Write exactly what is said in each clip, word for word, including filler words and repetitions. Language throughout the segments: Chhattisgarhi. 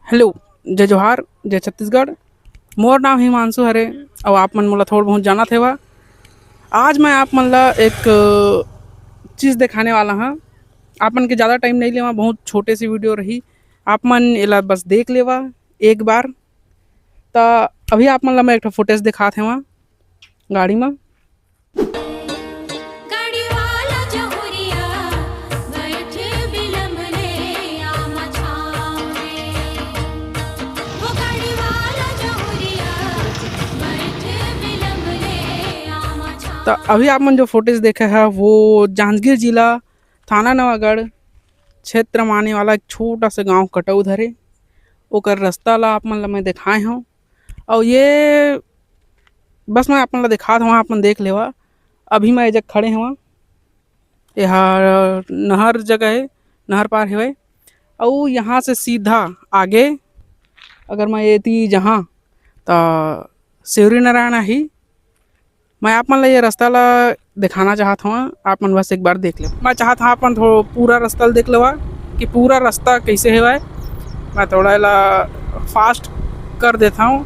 Hello, जय जोहार, जय छत्तीसगढ़। मोर नाम हिमांशु हरे, अउ आप मन मोला थोड़ बहुत जानत हेवा। आज मैं आप मन ला एक, अ, चीज़ दिखाने वाला हूँ। आप मन के ज़्यादा time नहीं लेवा, बहुत छोटे सी video रही, आप मन एला बस देख लेवा एक बार। त अभी आप मन ला मैं एक ठो footage दिखात हेवा गाड़ी में। गाड़ी वाला जहुरिया, बैठ बिलम ले आमा छाँव रे। वो गाड़ी वाला जहुरिया, बैठ बिलम ले आमा छाँव। त अभी आप मन जो footage देखे ह, वो जांजगीर जिला, थाना नवागढ़ क्षेत्र में आने वाला एक छोटा सा गांव कटौध हरे, ओकर रास्ता ला आप मन ला मैं दिखाए हूँ। और ये बस मैं आप मन ला दिखात हूँ, आप मन देख लेवा। अभी मैं ए जग खड़े हवं, एहा नहर जगह है, नहर पार हेवय। अउ यहाँ से सीधा आगे अगर मैं एती जहाँ त शिवरीनारायण आही। मैं आप मन ला ये रास्ता ला दिखाना चाहत हवं, आप मन बस एक बार देख ले। मैं चाहत हवं आप मन थो-, पूरा रास्ता ला देख लेवा कि पूरा रास्ता कैसे हेवय। मैं थोड़ा एला fast कर देता हूँ।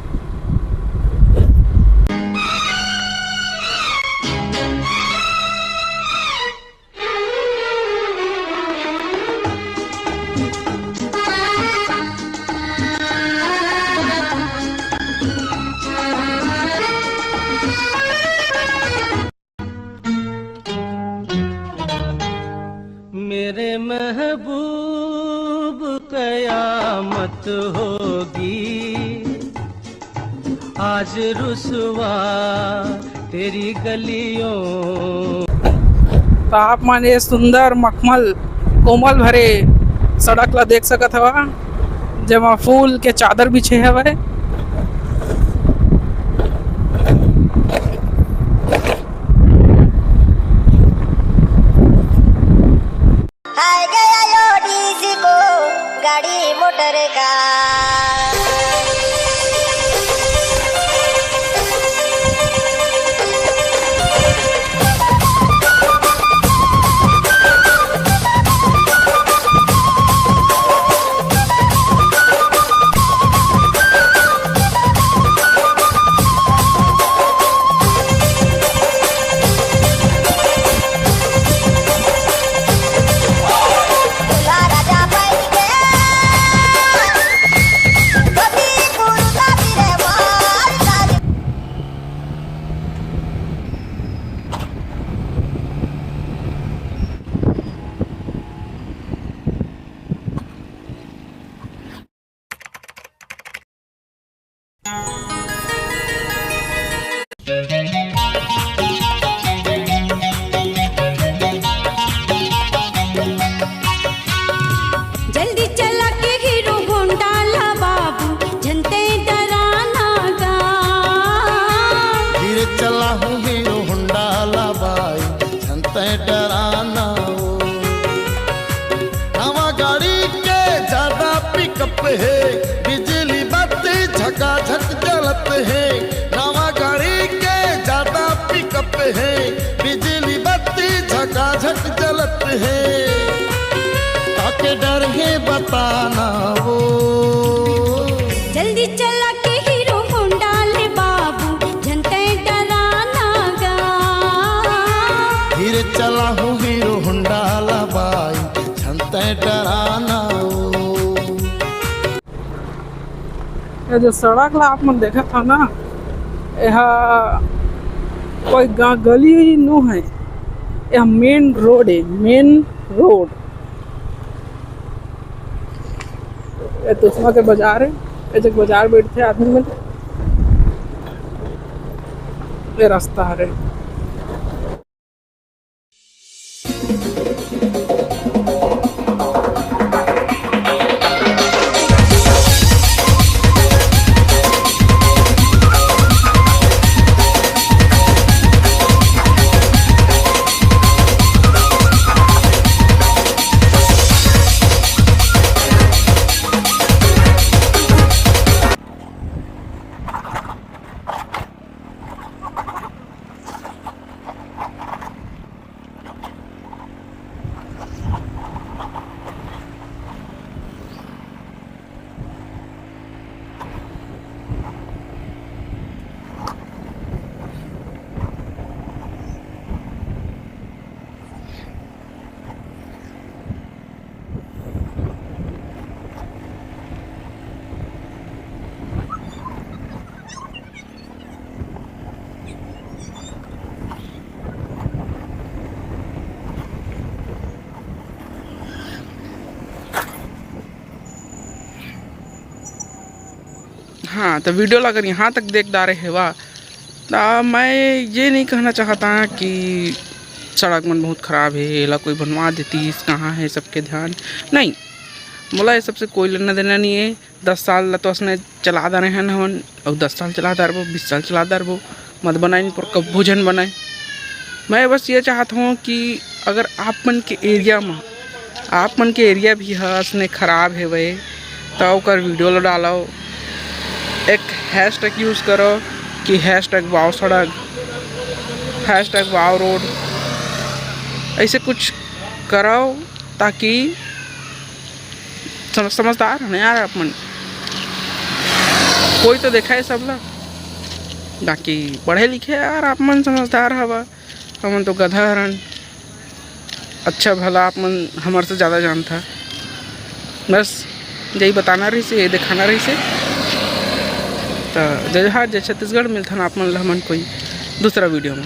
मेरे महबूब कयामत होगी आज रुसवा तेरी गलियों। त आप मन ये सुंदर मखमल कोमल भरे सड़क ला देख सकत हवा, जेमा फूल के चादर बिछे हवय। हाय गया यो डिस्को गाड़ी मोटर का। जल्दी चला के हीरो होंडा ला बाबू, झन तैं डराना गा। धीरे चलाहूँ हीरो होंडा ला बाई, झन तैं डराना ओ। नवा गाड़ी के ज्यादा पिकअप हे, बिजली बत्ती झकाझक जलत हे। नवा गाड़ी के ज्यादा पिकअप हे, बिजली बत्ती झकाझक जलत हे। काके डर हे बताना वो। जल्दी चला के हीरो होंडा ले बाबू, झन तैं डराना गा। धीरे चलाहूँ हीरो होंडा ला बाई, झन तैं डराना वो। ये जो सड़क ला आप मन देखत हव ना, एहा कोई गा-, गली नो है, एहा main road है, main road। ये तोसमा के बाजार है, ये जग बाजार बैठथे आदमी मन, ये रास्ता हरे। हाँ, तो वीडियो ला अगर यहाँ तक देख डारे हेवा, त मैं ये नहीं कहना चाहता कि सड़क मन बहुत खराब है, एला कोई बनवा देतीस, कहाँ है सबके ध्यान? नहीं, मोला ये सबसे कोई लेना देना नहीं है। दस साल ला तो असने चला डारे हन हमन, अउ दस साल चला डारबो, बीस साल चला डारबो, मत बनाइन पर कब्बो झन बनाए। मैं बस ये चाहत हूँ कि अगर आप मन के एरिया में, आप मन के एरिया भी ह असने खराब हेवय, त ओकर वीडियो ला डालो, एक हैशटैग यूज़ करो कि हैशटैग वाव सड़क, हैशटैग वाव रोड, ऐसे कुछ करो, ताकि समझ समझदार हो ना यार आप मन। कोई तो देखा है सब ला, बाकी पढ़े लिखे यार आप मन समझदार हवा, हमन तो गधा हरन। अच्छा भला आप मन हमर से ज़्यादा जानता। बस यही बताना रहिसे, ये दिखाना रहिसे। तो जय जोहार, जय छत्तीसगढ़। मिलथन आप मन ला हमन कोई दूसरा वीडियो में।